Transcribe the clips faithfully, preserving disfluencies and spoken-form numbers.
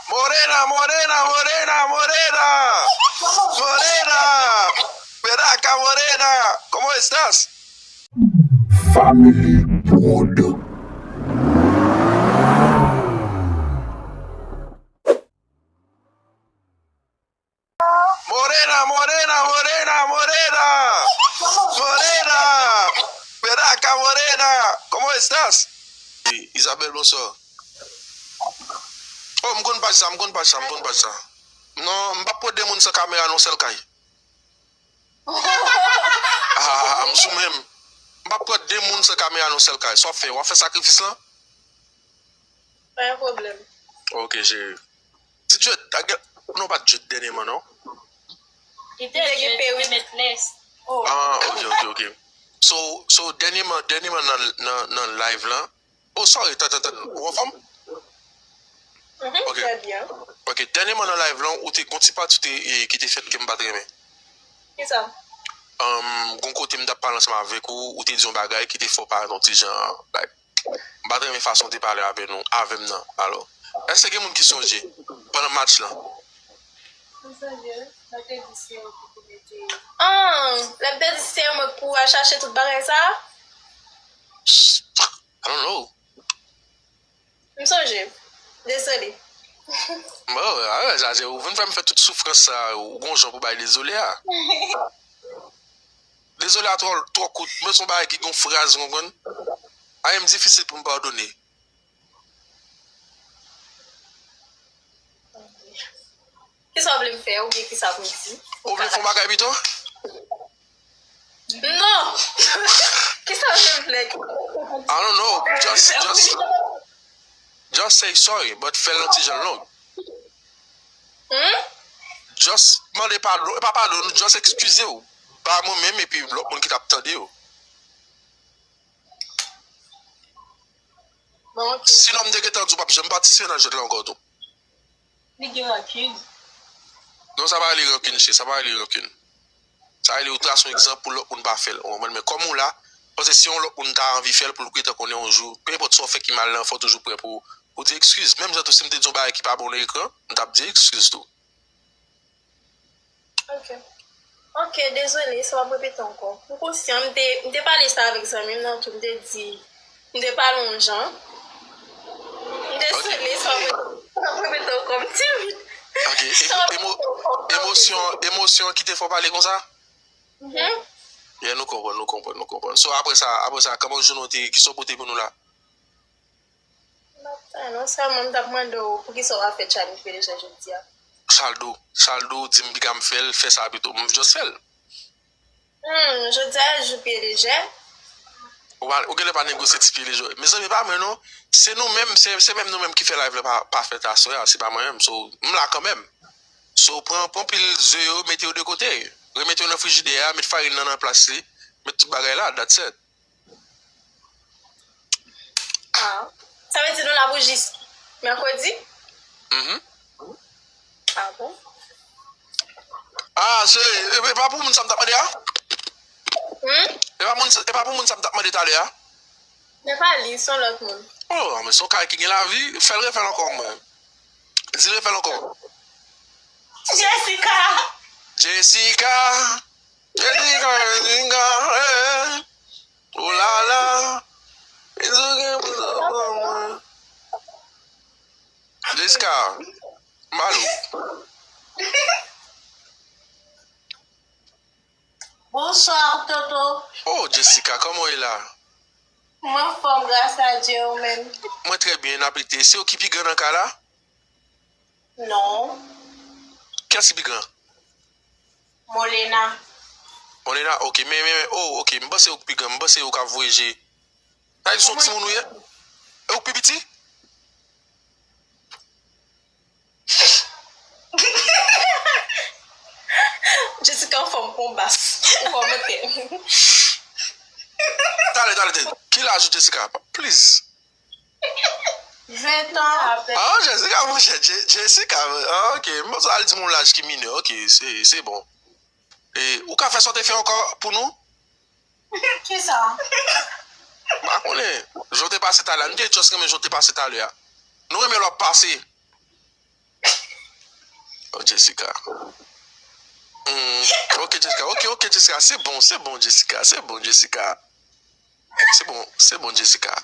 Morena, morena, morena, morena. Morena. Ven acá, morena. ¿Cómo estás? Family Brodo. Morena, morena, morena, morena. Morena. Ven acá, morena. ¿Cómo estás? Isabel, bonsoir. Oh, m konn paj sa, m konn paj sa, m konn paj sa. Non, m p ap pran de moun san kamera nan yon sèl kay. Ah, m sou menm. M p ap pran de moun san kamera nan yon sèl kay. Sa w ap fè? W ap fè sakrifis lan? Pa gen pwoblèm. Ok, cheri. Ti Djed, ta gen, non, pa Djed dènyèman, non? Li te Djed, men met lès. Oh. Ah, ok, ok, ok. So, so, dènyèman, dènyèman nan, nan, nan live lan. Oh, sorry, tann, tann, tann. Ou anfòm? Mhm, ok. Très bien. Ok, dènyèman nan live lan, ou te gon ti pati te, eh, ki te fèt ke m pa t renmen. Kisa? Um, gon kote m t ap pale ansanm avèk ou, ou te di yon bagay ki te fè w parèt yon ti jan, like, m pa t renmen fason w te pale avè nou, avè m nan. Alò, èske gen moun ki sonje pandan match lan? M sonje, lè w te di se ou ki te mete. Ah, lè m te di se mwen ki pou al chache tout bagay sa? I don't know. M sonje. Dezole. Bon, a, sa se ou vin fè m fè tout soufrans sa, ou gon jan pou bay dezole a. Dezole a twò, twò kout. Mwen se yon bagay ki gon fraz, ou konprann? A, e m difisil pou m padone. Kisa w vle m fè oubyen kisa pou m di? Ou vle fè yon bagay pito? Non! Kisa w vle m fè? I don't know. Just, just, just say sorry, but fè l yon ti jan long. Hmm? Just mande padon, e pa padon, just eskize w. Ba mwen menm epi lòt moun ki t ap tande yo. Bon, ok. Sinon, m te gentan di w p ap janm patisipe nan jwèt la ankò tou. Li gen rankin. Non, sa pa rele rankin, cheri, sa pa rele rankin. Sa rele ou trase yon egzanp pou lòt moun pa fè l. Ou konprann? Men kòm ou la, paske si yon lòt moun ta anvi fè l, pou l gentan konnen yon jou, pe enpòt sa w fè ki mal lan, fò w toujou prè pou, pou di eskiz. Menm jan tou, si m te di yon bagay ki pa bon nan ekran, m t ap di eskiz tou. Ok. Ok, dezole, sa w ap repete ankò. M konsyan, m te, m te pale sa avèk zanmi m nan tou, m te di, m te pale yon jan. M dezole, sa w ap repete, sa w ap repete ankò, m timid. Ok, emo-, emo-, emosyon, emosyon ki te fè w pale konsa? Mhm. Yeah, nou konprann, nou konprann, nou konprann. So, apre sa, apre sa, kòman jounen w te ye? Kisa w pote pou nou la? M pa t fè non, sèlman m t ap mande w poukisa w pa fè challenge pye lejè jodi a. Sa l di w, sa l di w, di m piga m fè l, fè sa pito. M just fè l. Hmm, jodi a jou pye lejè. Ou pa, ou genlè pa negosye ti pye lejè. Mezanmi, pa mwen non. Se nou menm, se, se menm nou menm ki fè live la pa, pa fèt aswè a, se pa mwen menm. So, m la kanmenm. So, pran, pran pil ze yo, mete yo de kote. Remete yo nan frijidè a, met farin nan nan plas li, met tout bagay la, that's it. Ah. Sa vle di nou la pou jis mèkredi? Mhm. Ah bon? Ah, se, e, e pa pou moun sa m t ap mande a? Hmm? E pa moun, e pa pou moun sa m t ap mande talè a? Se pa li, se yon lòt moun. Oh, men se yon kay ki gen lavi, fè l refè l ankò, mwen. Di l refè l ankò. Jessica! Jessica! Jessica, Jessica, eh. Oh la la. Jessica, Malo. Bonsoir, Toto. Oh, Jessica, kòman w ye la? Mwen anfòm, gras a Dye, ou menm? Mwen trè byen, n ap lite. Se ou ki pi gran nan kay la? Non. Kiyès ki pi gran? Molena. Molena, ok. Men, men, men, oh, ok. M panse ou k pi gran. M panse ou k ap voye je. Sa vle di se yon timoun ou ye? E ou k pi piti? Jessica anfòm konba. Ou kòmante. Talè, talè, talè. Ki laj ou, Jessica? Please. Ven tan. Ah, Jessica, monchè, Je-, Jessica, ah, ok. M panse al di m yon laj ki minè, ok, se, se bon. E, ou ka fè sa w te fè ankò pou nou? Kisa? M pa konnen. Jan w te pase talè a. Nou te just renmen jan w te pase talè a. Nou renmen lè w ap pase. Jessica. Hmm, ok, Jessica. Ok, ok, Jessica. Se bon, se bon, Jessica. Se bon, Jessica. Se bon, se bon, Jessica.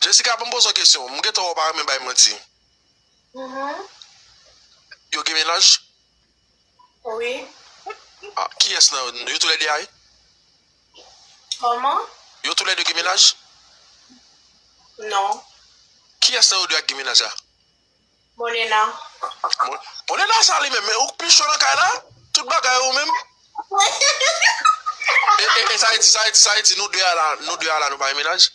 Jessica, ban m poze w kesyon. M gentan wè w pa renmen bay manti. Mhm. Yo gen mennaj? Wi. Ah, kiyès nan yo? Yo toulède a? Kòman? Yo toulède gen mennaj? Non. Kiyès nan yo de a ki gen mennaj la? Molena. Mo- Molena sa li menm, men ou k pi cho nan kay la? Tout bagay ou menm? E, e, e sa vle di, sa vle di, sa vle di nou de a la, nou de a la, nou pa gen mennaj?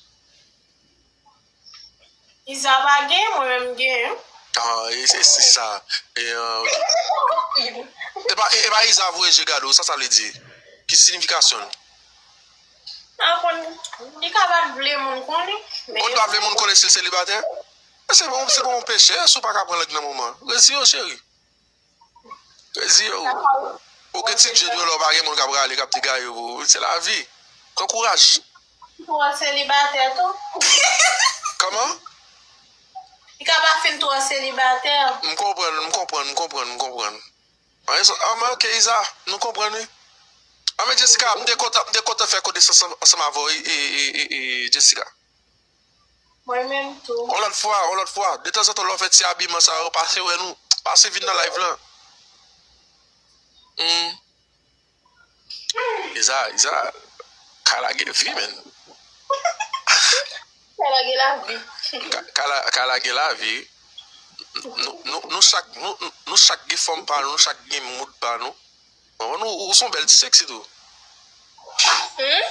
Iza pa gen, mwen menm m gen. Ah, e, e, se sa. E, ah, ok. E pa, e, e pa Iza voye je gade w, sa sa vle di? Ki siyifikasyon l? A konn, li ka pa t vle moun konnen, men Ou li pa vle moun konnen si l selibatè? Se bon, se bon, yon peche, si w pa ka pran lang nan moman. Rezi yo, cheri. Rezi yo. Ou gen ti djed yo la, ou pa gen moun k ap rale, k ap degaye pou ou. Se lavi. Pran kouraj. Twò selibatè tou. Kòman? Li ka pa fin twò selibatè. M konprann, m konprann, m konprann, m konprann. An, Iza, ah, men ok, Iza, nou konprann, wi. Ah, men Jessica, m te kontan, m te kontan fè konesans ansanm, ansanm avè w, e, e, e, e, e, Jessica. Mwen menm tou. Yon lòt fwa, yon lòt fwa. Detanzantan, lè w fè ti abiman sa yo, pase wè nou. Pase vin nan live lan. Hmm. Iza, Iza, Kayla gen vi, men. Kayla gen lavi. Ka- Kayla, Kayla gen lavi. Nou, nou, nou chak, nou, nou chak gen fanm pa nou, nou chak gen mood pa nou. Konprann? Ou, ou se yon bèl ti seksi tou. Hmm?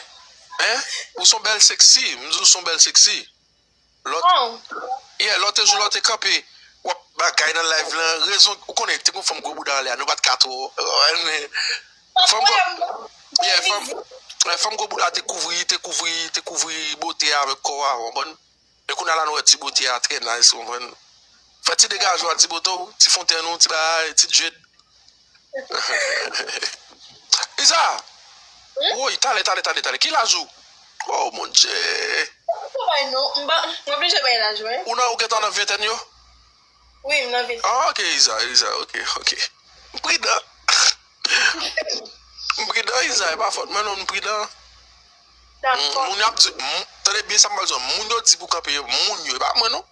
Hein? Ou se yon bèl seksi. M di w se yon bèl seksi. Lòt, Oh. Yeah, lòt jou lòt te kanpe. W ap bagay nan live lan. Rezon, ou konnen, te gon fanm gwo bouda anlè a, nou pa t ka twò. Fanm gwo, yeah, fanm, yeah, fanm gwo bouda te kouvri, te kouvri, te kouvri bote a avèk kò a, w konprann? E kounye a la nou wè ti bote a trè nice, w konprann? Fè ti degaje w a ti bote w, ti fontenn ou, ti bagay, ti djed. Iza! Wi? Woy, talè, talè, talè, talè. Ki laj ou? Oh, mon Dieu! M pa bay non, m pa, m oblije bay laj mwen. Ou nan, ou gentan nan ventèn yo? Wi, m nan ventèn. Ah, ok, Iza, Iza, ok, ok. M pridan. M pridan, Iza, e pa fòt mwen non, m pridan. Dakò. Moun y ap di, moun, tande byen sa m pral di w, moun yo di pou kanpe yo, moun yo, e pa mwen non.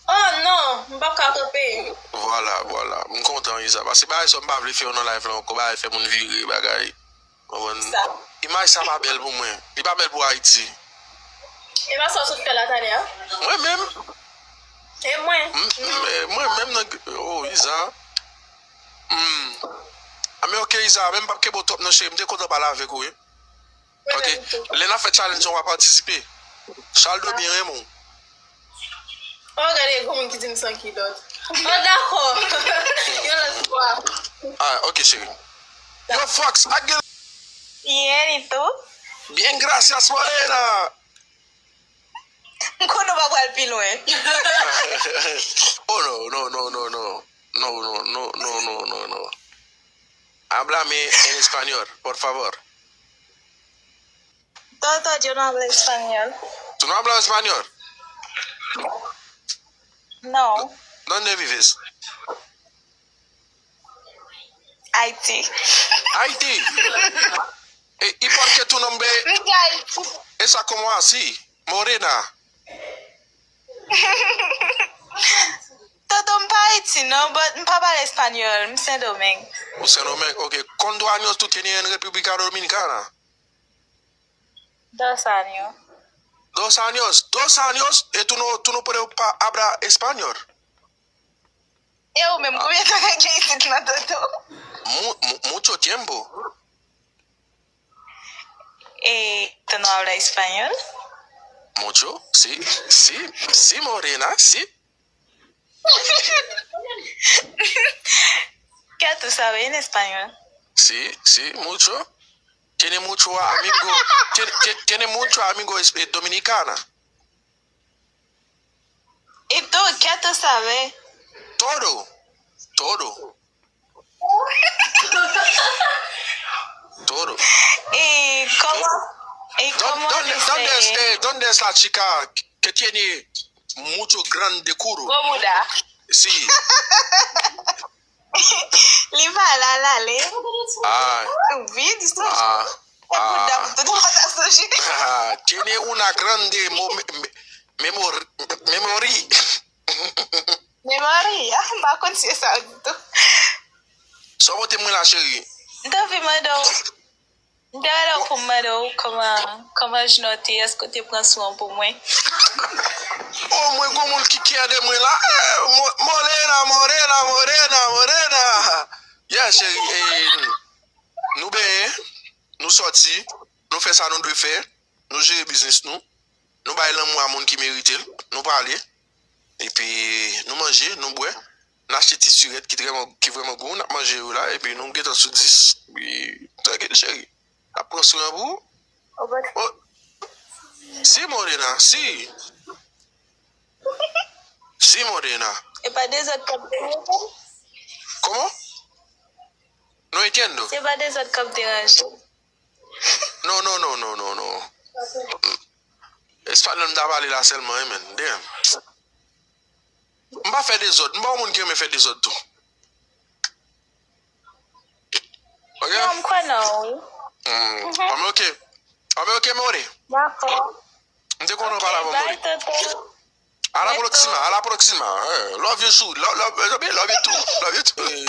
Oh non, m p ap ka kanpe. Vwala, vwala. M kontan, Iza. Paske bagay sa m pa vle fè yo nan live lan ankò, bagay fè moun vire, bagay. Konprann? Sa. Imaj sa pa bèl pou mwen. Li pa bèl pou Ayiti. E pa sa w sot fè la talè a? Mwen menm? E mwen? M, m, e mwen menm nan, oh, Iza. Hmm. Ah, men ok, Iza, men m p ap kenbe w twòp non, cheri. M te kontan pale avèk ou, wi. Ok. Lè n ap fè challenge an, w a patisipe. Chaldo byen renmen w. Oh, gade, gon moun ki di m san kilòt. Oh, dakò. Yon lòt fwa. Ah, ok, cheri. Yo, Fox, ak gen. Bien, y tou? Bien, gracias, Morena. M konnen w pa pral pi lwen. Oh, no, no, no, no, no. No, no, no, no, no, no, no. Háblame en español, por favor. Todo, yo no hablo español. ¿Tú no hablas español? No. ¿Dónde vives? Haití. Haití. Eh, ¿y por qué tu nombre está como así? Morena. Todo, m pa Ayiti non, but m pa pale espanyòl, m Sendomeng. Ou Sendomeng, ok. ¿Cuántos años tú tienes en República Dominicana? Dos años. Dos años, dos años, y tú no, tú no puedes pa- hablar español. E ou menm, konbyen tan w gen isit nan Toto? Mu- mu- mucho tiempo. Eh, ¿tú no hablas español? Mucho, sí, sí, sí, morena, sí. ¿Qué tú sabes en español? Sí, sí, mucho. Tiene mucho amigo, tiene, tiene, tiene mucho amigo es- eh, dominicana. ¿Y tú qué tú sabes? Todo, todo. Todo. ¿Y cómo, y cómo ¿Dónde, dónde es, dice? Eh, ¿dónde es la chica que tiene mucho grande culo? Gomuda. Sí. Lale. Ah. Wi, di sonje. Ah. E bouda pou tout mwen ta sonje. Ah, tiene una grande mo- me- me- memory. Memory, ah, m pa konn si e sa ditou. Sa w pote mwen la, cheri? M te anvi mande w. M te rele w pou m mande w kòman, kòman jounen w te ye, èske w te pran swen w pou mwen? Oh, mwen gon moun ki kè de mwen la. Eh, mo- Morena, Morena, Morena, Morena. Yeah, cheri, eh, nou benyen, nou sòti, nou fè sa nou dwe fè, nou jere biznis nou, nou bay lanmou a moun ki merite l, nou pale, epi nou manje, nou bwè, n achte ti sirèt ki trè, ki vrèman gou, n ap manje yo la, epi nou gentan sou dis, epi trankil, cheri. N ap pran swen an pou ou. Oh, si, Morena, si. Si, Morena. E pa dezòd k ap deranje? Kòman? No entiendo. Se pa dezòd k ap deranje. Non, non, non, non, non, non. Espanyòl m ta pale la sèlman, wi, men. Damn. M pa fè dezòd. M pa yon moun ki renmen fè dezòd tou. Ok? Non, m kwè nan ou, wi. Hmm. Anben, ok. Anben, ok, Mori. Dakò. M te kontan pale avè w, Mori. Ok, bye, Toto. A la próxima, a la próxima. Eh, love you too. Love, love, love you too. Love you too.